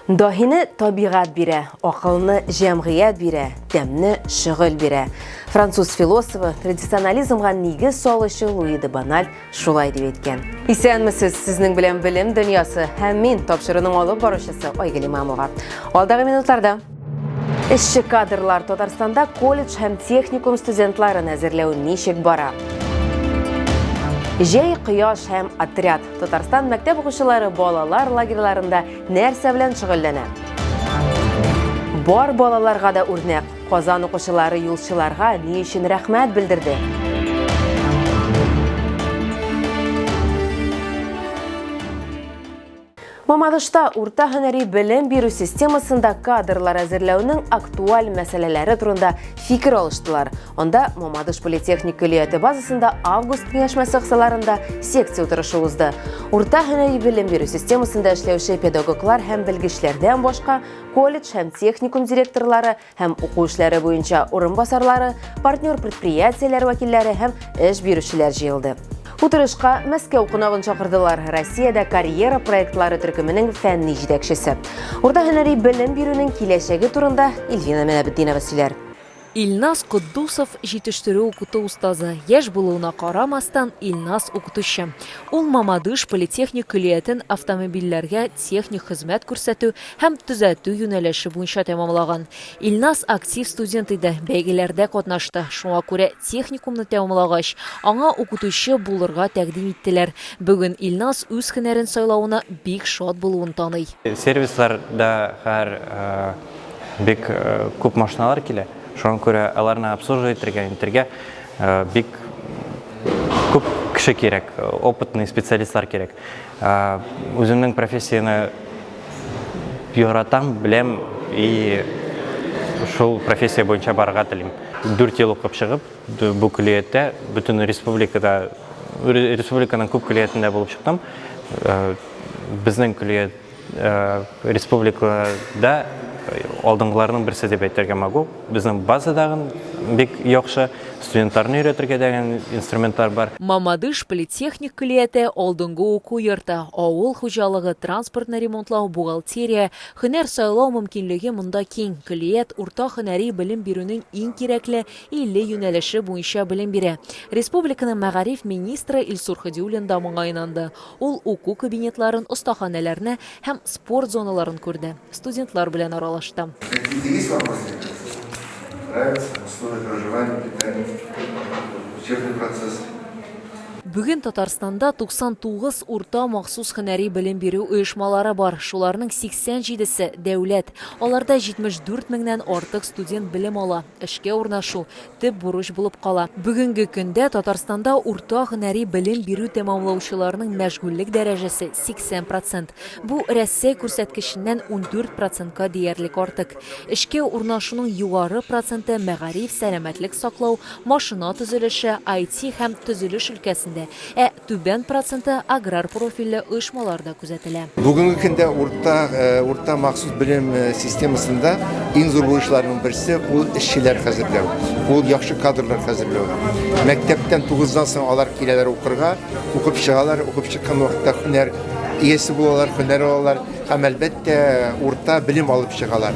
Даһине табигать бирә, акылны җәмгыять бирә, тәмне шөгыль бирә. Француз философы, традиционализмга нигез салучы Луи де Баналь шулай дип әйткән. Исәнмесез, сезнең белән Белем дөньясы һәм мин, тапшыруның алып баручысы Айгөл Имамова. Алдагы минутларда Эшче кадрлар Татарстанда колледж һәм техникум студентларын әзерләү ничек бара? Җәй, кояш һәм отряд. Татарстан мәктәп укучылары балалар лагерьларында нәрсә белән шөгыльләнә? Бар балаларга да үрнәк. Казан укучылары юлчыларга ни өчен рәхмәт белдерде? Мамадышта урта һөнәри белем бирү системасында кадрлар әзерләүнең актуаль мәсьәләләре турында фикер алыштылар. Анда Мамадыш политехник көллияте базасында август киңәшмәсе кысаларында секция утырышы узды. Урта һөнәри белем бирү системасында эшләүче педагоглар һәм белгечләрдән башка колледж һәм техникум директорлары, һәм уку эшләре буенча урынбасарлары, партнер предприятиеләр вәкилләре һәм эш бирүчеләр җыелды. Утырышка Мәскәү кунагын чакырдылар. Россиядә карьера проектлары төркеменең фәнни җитәкчесе. Урта һөнәри белем бирүнең киләчәге турында Эльвина Мәнәбетдинова сөйләр. Илназ Котдусов, җитештерү укыту остазы. Яшь булуына карамастан, Илназ укытучы. Ул Мамадыш политехник көллиятен автомобильләргә техник хезмәт күрсәтү һәм төзәтү юнәлеше буенча тәмамлаган. Илназ актив студент иде, бәйгеләрдә катнашты. Шуңа күрә техникумны тәмамлагач, аңа укытучы булырга тәкъдим иттеләр. Бүген Илназ үз һөнәрен сайлавына бик шат булуын таный. Сервисларда хәзер бик күп машиналар килә, шуңа күрә аларны обслуживать итәргә, итәргә бик күп кеше кирәк, опытный специалистлар кирәк. Үземнең профессияне яратам, беләм и шул профессия буенча барырга телим. 4 ел укып чыгып, бу көллияттә бөтен республикада, республиканың күп көллиятендә булып чыктым. Безнең көллият республикада алдынгыларның берсе дип әйтергә могу. Безнең база дагын бик яхшы, студентларны өйрәтергә дә инструментлар бар. Мамадыш политехник көллияте алдынгы уку йорты, авыл хуҗалыгы, транспортны ремонтлау, бухгалтерия, һөнәр сайлау мөмкинлеге монда киң. Көллият урта һөнәри белем бирүнең иң кирәкле 50 юнәлеше буенча белем бирә. Республиканың мәгариф министры Илсур Һадиуллин да моңа инанды. Ул уку кабинетларын, остаханәләрне һәм спорт зоналарын күрде, студентлар белән аралашты. Какие-то есть вопросы? Нравится условия проживания, питания, учебный процесс? Бүген Татарстанда 99 урта махсус һөнәри белем бирү оешмалары бар. Шуларның 87-се, дәүләт. Аларда 74 меңнән артык студент белем ала. Эшкә урнашу, төп бурыч булып кала. Бүгенге көндә Татарстанда урта һөнәри белем бирү тәмамлаучыларның мәшгульлек дәрәҗәсе 80 процент. Бу Рәссәй күрсәткеченнән 14 процентка диярлек артык. Эшкә урнашуның югары проценты мәгариф, сәламәтлек саклау, машина төзелеше, IT һәм төзелеш өлкәсендә, ә Түбән проценты аграр профильле оешмаларда күзәтелә. Бүгенге көндә урта, урта махсус белем системасында иң зур бурычларның берсе ул эшчеләр хәзерләү, ул яхшы кадрлар хәзерләү. Мәктәптән тугыздан соң алар киләләр укырга, укып чыгалар, укып чыккан вакытта һөнәр иясе булалар, һөнәр алалар һәм, әлбәттә, урта белем алып чыгалар.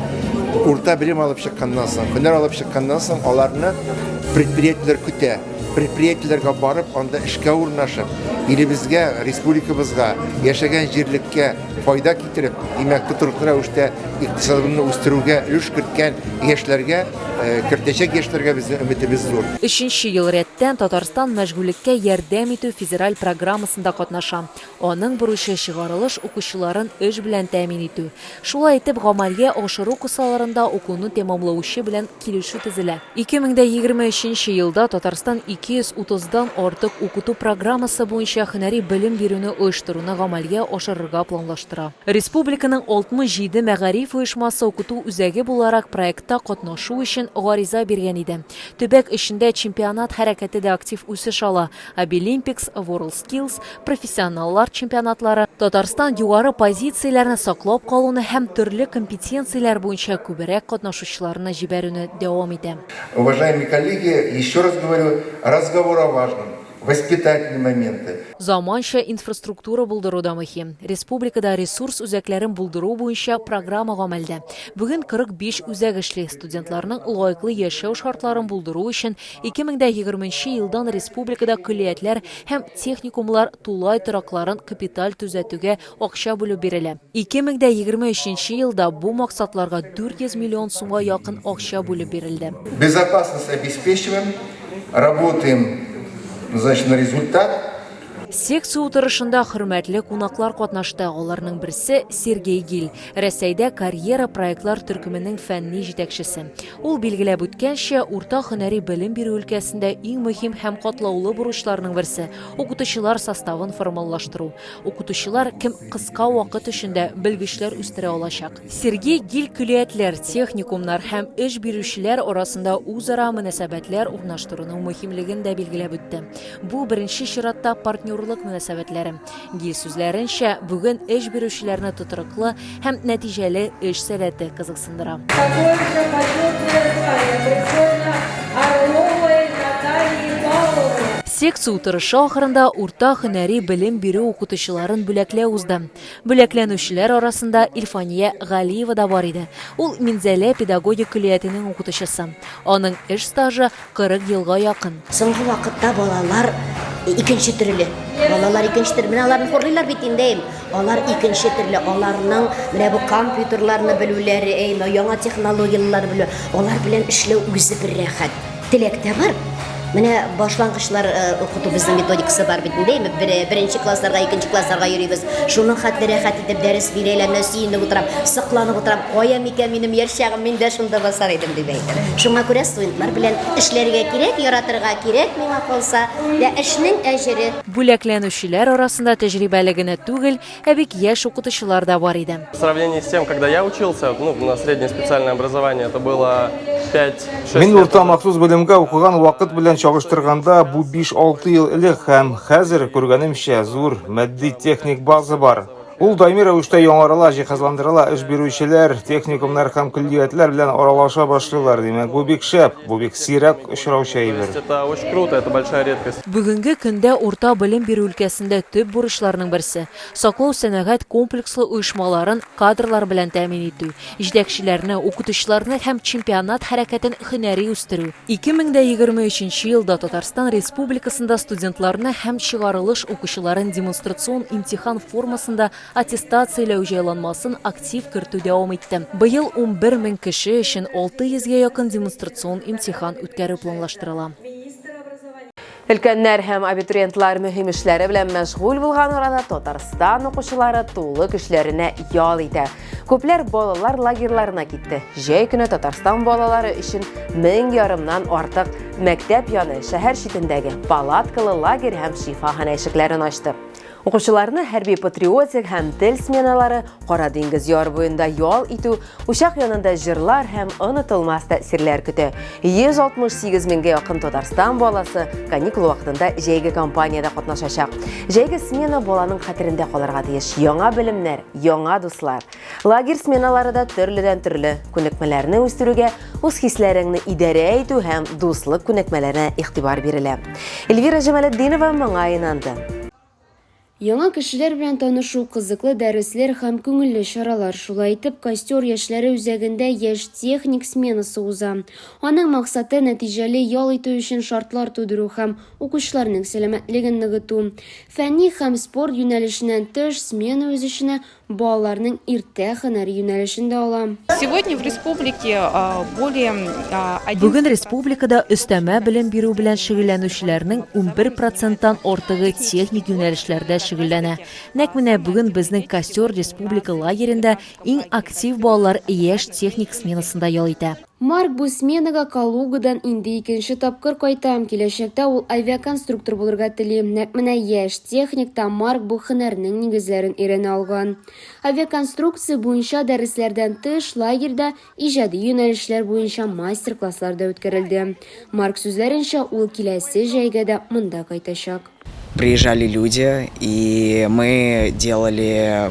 Урта белем алып чыкканнан соң, һөнәр алып чыкканнан соң аларны предприятиеләр көтә. Предприятиеләргә барып, анда эшкә урнашып, илебезгә, республикабызга, яшәгән җирлеккә файда китереп, димәк, тотрыклы рәвештә икътисадыбызны үстерүгә өлеш керткән яшьләргә, кертәчәк яшьләргә безнең өметебез зур. Өченче ел рәттән Татарстан мәшгульлеккә ярдәм итү федераль программасында катнаша. Аның бурычы, чыгарылыш укучыларын эш белән тәэмин итү. Шулай итеп, гамәлгә ашыру кысаларында укуны тәмамлаучы белән килешү төзелә. 2023 нче елда Татарстан 230 дан артык укыту программасы буенча һөнәри белем бирүне оештыруны гамәлгә ашырырга планлаштыра. Республиканың 67 мәгариф оешмасы укыту үзәге буларак проектта катнашу өчен гариза биргән иде. Төбәк эчендә чемпионат хәрәкәте дә актив үсеш ала. Абилимпикс, WorldSkills, профессионаллар чемпионатлары, Татарстан югары позицияләрне саклап калуны һәм төрле компетенцияләр буенча күбрәк катнашучыларны җибәрүне дәвам итә. Уважаемые коллеги, еще раз говорю, разговор о важном. воспитательные моменты. Заманча инфраструктура булдыру да мөһим. Республикада ресурс үзәкләрен булдыру буенча программа гамәлдә. Бүген 45 үзәк эшли. Студентларның лаеклы яшәү шартларын булдыру өчен 2020 нче елдан республикада көллиятләр һәм техникумлар тулай торакларын капиталь төзәтүгә акча бүлү бирелә. 2023 нче елда бу максатларга 400 миллион сумга якын акча бүлеп бирелде. Безопасность обеспечиваем, работаем, значит, на результат. Секция утырышында хөрмәтле кунаклар катнашты. Аларның берсе, Сергей Гиль, Рәсәйдә карьера проектлар төркеменең фәнни җитәкчесе. Ул билгеләп үткәнчә, урта һөнәри белем бирү өлкәсендә иң мөһим һәм катлаулы бурычларның берсе, укытучылар составын формаллаштыру. Укытучылар кем кыска вакыт эчендә белгечләр үстерә алачак. Сергей Гиль көллиятләр, техникумнар һәм эш бирүчеләр арасында үзара мөнәсәбәтләр урнаштыруның мөһимлеген дә билгеләп үтте. Бу, беренче чиратта, партнерлык мөнәсәбәтләре. Гиль сүзләренчә, бүген эш бирүчеләрне тотрыклы һәм нәтиҗәле эш сәләте кызыксындыра. Такое же почетное звание присвоено Орловой Наталье Павловне. Секция утырышы ахырында урта һөнәри белем бирү укытучыларын бүләкләү узды. Бүләкләнүчеләр арасында Илфания Галиева да бар иде. Ул Минзәлә педагогик көллиятенең укытучысы. Аның эш стажы 40 елга якын. Соңгы вакытта балалар икенче төрле. Балалар икенче төрле. Менә аларны хурлыйлар бит инде. Алар икенче төрле. Аларның менә бу компьютерларны белүләре, әйме, яңа технологияләр белү, алар белән эшләү үзе бер рәхәт. Теләк тә бар. Менә башлангычлар э, укыту безнең методикасы бар бит инде. Бер, беренче классларга, икенче классларга йөрибез. Шуның хәтле рәхәт итеп дәрес бирәләр, менә сөенеп утырам, сокланып утырам. Кая микән минем яшь чагым, мин дә шунда басар идем дип әйтәм. Шуңа күрә студентлар белән эшләргә кирәк, яратырга кирәк миңа калса. Дә эшнең әҗере. Бүләкләнүчеләр арасында тәҗрибәле генә түгел, ә бик яшь укытучылар да бар иде. В сравнении с тем, когда я учился, ну, на среднее специальное образование, это было 5-6 Мин урта махсус белемгә укыган вакыт белән чагыштырганда, бу 5-6 ел элек һәм хәзер, күргәнемчә, зур матди-техник база бар. Ул даими рәвештә яңарыла, җиһазландырыла, эш бирүчеләр, техникумнар һәм көллиятләр белән аралаша башлыйлар. Димәк, бу бик шәп, бу бик сирәк очраучы әйбер. Это очень круто, это большая редкость. Бүгенге көндә урта белем бирү өлкәсендә төп бурычларның берсе, саклау-сәнәгать комплекслы оешмаларын кадрлар белән тәэмин итү, җитәкчеләрне, укытучыларны һәм чемпионат хәрәкәтен һөнәри үстерү. 2023 нче елда Татарстан Республикасында студентларны һәм чыгарылыш укучыларын демонстрацион имтихан формасында аттестацияләү җайланмасын актив кертү дәвам итте. Быел 11 мең кеше өчен 600 гә якын демонстрацион имтихан үткәрү планлаштырыла. Өлкәннәр һәм абитуриентлар мөһим эшләре белән мәшгуль булган арада Татарстан укучылары тулы көчләренә ял итә. Күпләр балалар лагерьларына китте. Җәй көне Татарстан балалары өчен мең ярымнан артык мәктәп яны шәһәр читендәге палаткалы лагерь һәм шифаханә ишекләрен ачты. Укучыларны хәрби-патриотик һәм тел сменалары, Кара диңгез яр буенда ял итү, учак янында җырлар һәм онытылмас тәэсирләр көтә. 168 меңгә якын Татарстан баласы каникул вакытында җәйге кампаниядә катнашачак. Җәйге смена баланың хәтерендә калырга тиеш. Яңа белемнәр, яңа дуслар. Лагерь сменалары да төрледән-төрле. Күнекмәләрне үстерүгә, үз хисләреңне идарә итү һәм дуслык күнекмәләренә игътибар бирелә. Эльвира Җамалетдинова моңа инанды. Яңа кешеләр белән танышу, кызыклы дәресләр һәм күңелле чаралар. Шулай итеп, Костер яшьләре үзәгендә яшь техник сменасы уза. Аның максаты, нәтиҗәле ял итү өчен шартлар тудыру һәм укучыларның сәламәтлеген ныгыту. Фәнни һәм спорт юнәлешеннән тыш, смена үз эченә Балаларның иртә һөнәри юнәлешен дә ала. Сегодня в республике более Бүген республикада өстәмә белем бирү белән шөгыльләнүчеләрнең 11 проценттан артыгы техник юнәлешләрдә шөгыльләнә. Нәкъ менә бүген безнең Костер республика лагеренда иң актив балалар яшь техник сменасында ял итә. Марк бу сменага Калугадан инде икенче тапкыр кайта. Киләчәктә ул авиаконструктор булырга тели. Нәкъ менә яшь техникта Марк бу һөнәрнең нигезләрен өйрәнә алган. Авиаконструкция буенча дәресләрдән тыш, лагерьда иҗади юнәлешләр буенча мастер-класслар да үткәрелде. Марк сүзләренчә, ул киләсе җәйгә дә монда кайтачак. Приезжали люди, и мы делали,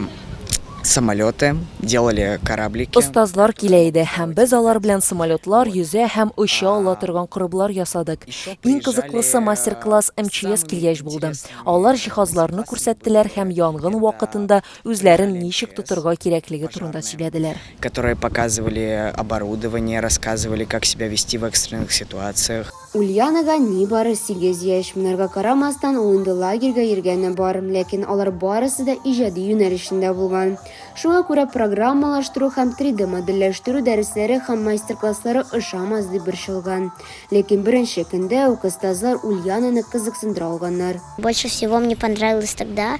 Самолеты, делали кораблики. Остазлар килә иде, һәм без алар белән самолетлар, йөзә һәм оча ала торган корыблар ясадык. Иң кызыклысы мастер-класс МЧС килгәч булды. Алар җиһазларны күрсәттеләр һәм янгын вакытында үзләрен ничек тотырга кирәклеге турында сөйләделәр. Которые показывали оборудование, рассказывали, как себя вести в экстренных ситуациях. Ульянага нибары сигез яшь. Монарга карамастан, ул инде лагерьга йөргәне бар. Ләкин алар барысы да иҗади юнәлешендә булган. Шуңа күрә программалаштыру һәм 3D модельләштерү дәресләре һәм мастер-класслары ошамас дип борчылган. Ләкин беренче көндә үк остазлар Ульянаны кызыксындыра алганнар. Больше всего мне понравилось тогда,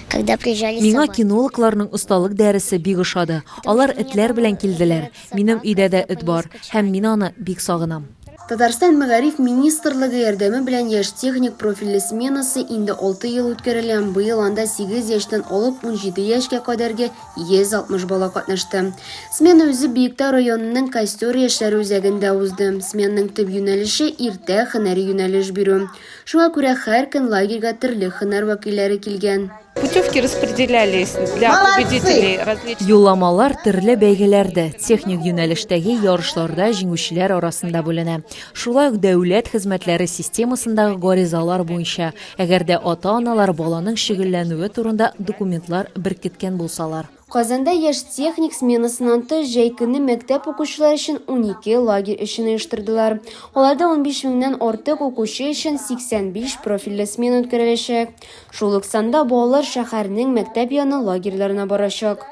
когда приезжали Миңа собаки. кинологларның осталык дәресе бик ошады. Алар этләр белән килделәр. Минем өйдә дә эт бар, һәм мин аны бик сагынам. Татарстан Мәгариф министрлыгы ярдәме белән Яшь техник профильле сменасы инде алты ел үткәрелә. Быел анда сигез яшьтән алып 17 яшькә кадәрге 160 бала катнашты. Смена үзе Биектау районының Костер яшьләре үзәгендә узды. Сменаның төп юнәлеше, иртә һөнәри юнәлеш бирү. Шуңа күрә һәр көн лагерьга төрле һөнәр вәкилләре килгән. Путевки распределялись для победителей различных. Юлламалар төрле бәйгеләрдә, техник юнәлештәге ярышларда җиңүчеләр арасында бүленә. Шулай ук дәүләт хезмәтләре системасындагы гаризалар буенча, әгәр дә ата-аналар баланың шөгыльләнүе турында документлар беркеткән булсалар. Казанда яшь техник сменасыннан тыш, җәй көне мәктәп укучылары өчен 12 лагерь эшен оештырдылар. Аларда 15 меңнән артык укучы өчен 85 профильле смена үткәреләчәк. Шул ук санда балалар шәһәрнең мәктәп яны лагерьларына барачак.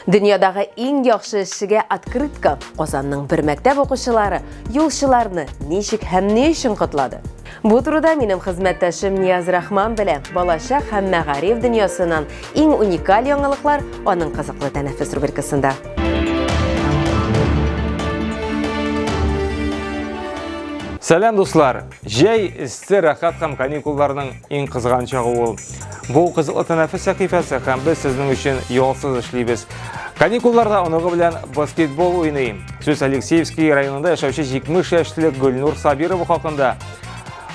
Дөньядагы иң яхшы эшчегә открытка. Казанның бер мәктәп укучылары юлчыларны ничек һәм ни өчен котлады? Бу турыда минем хезмәттәшем Нияз Рахман белә. Балачак һәм мәгариф дөньясыннан иң уникаль яңалыклар аның кызыклы тәнәфес рубрикасында. Сәлам, дуслар! Җәй эссе, рәхәт һәм каникулларның иң кызган чагы ул. Бу кызыклы тәнәфес сәхифәсе һәм без сезнең өчен ялсыз эшлибез. Каникулларда оныгы белән баскетбол уйный. Сүз Алексеевский районында яшәүче 70 яшьлек Гөлнур Сабирова хакында.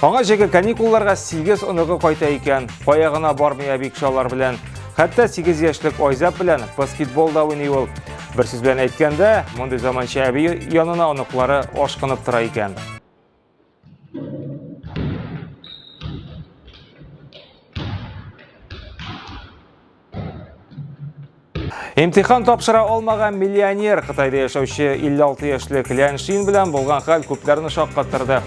Аңа җәйге каникулларга 8 оныгы кайта икән. Кая гына бармый әби кеше алар белән. Хәтта 8 яшьлек Айзат белән баскетбол да уйный ул. Бер сүз белән әйткәндә, мондый заманча әби янына оныклары ашкынып тора икән. Имтихан тапшыра алмаган миллионер Кытайда яшәүче 56 яшьлек Лян Шин белән булган хәл күпләрне шаккаттырды.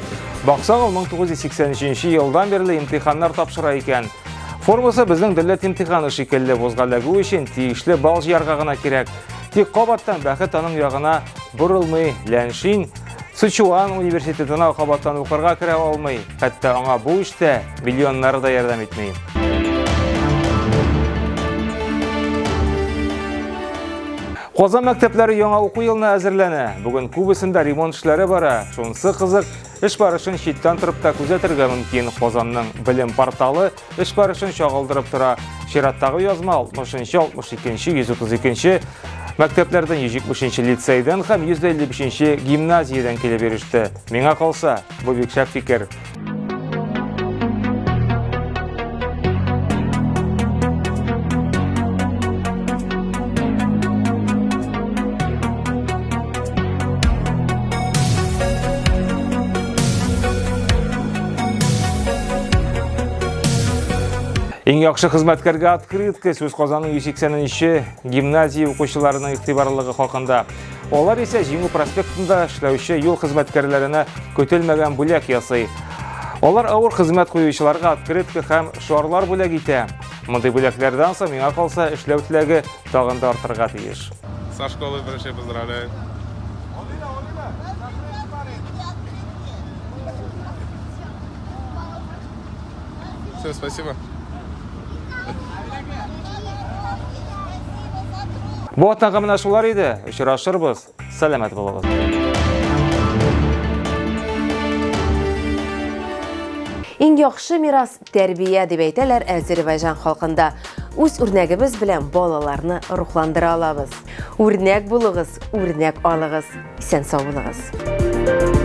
Баксаң, ул 1983 елдан бирле имтиханнар тапшыра икән. Формасы безнең дәүләт имтиханы шикелле вузга эләгү өчен тиешле балл җыярга гына кирәк. Тик кабаттан бәхет аның ягына борылмый. Лян Шин Сычуан университетына кабаттан укырга керә алмый. Хәтта аңа бу эштә миллионнары да ярдәм итми. Казан мәктәпләре яңа уку елына әзерләнә. Бүген күбесендә ремонт эшләре бара. Шунысы кызык, эш барышын читтән торып та күзәтергә мөмкин. Казанның белем порталы эш барышын чагылдырып тора. Чираттагы язма 60-нчы, 62-нче, 132-нче мәктәпләрдән 170-нче лицейдән һәм 155-нче гимназиядән килеп иреште. Миңа калса, бу бик шәп фикер. Иң яхшы хезмәткәргә открытка сүз Казанның 180-нче гимназия укучыларының игътибарлылыгы хакында. Алар исә Җиңү проспектында эшләүче юл хезмәткәрләренә көтелмәгән бүләк ясый. Алар авыр хезмәт куючыларга открытка һәм шарлар бүләк итә. Мондый бүләкләрдән соң миңа калса эшләү теләге тагын да артырга тиеш. Со школой пришли, поздравляю. Все, спасибо. Бу атнага менә шулар иде. Очрашырбыз. Сәламәт булыгыз. Иң яхшы мирас тәрбия дип әйтәләр Әзербайҗан халкында. Үз үрнәгебез белән балаларны рухландыра алабыз. Үрнәк булыгыз, үрнәк алыгыз. Исән сау булыгыз.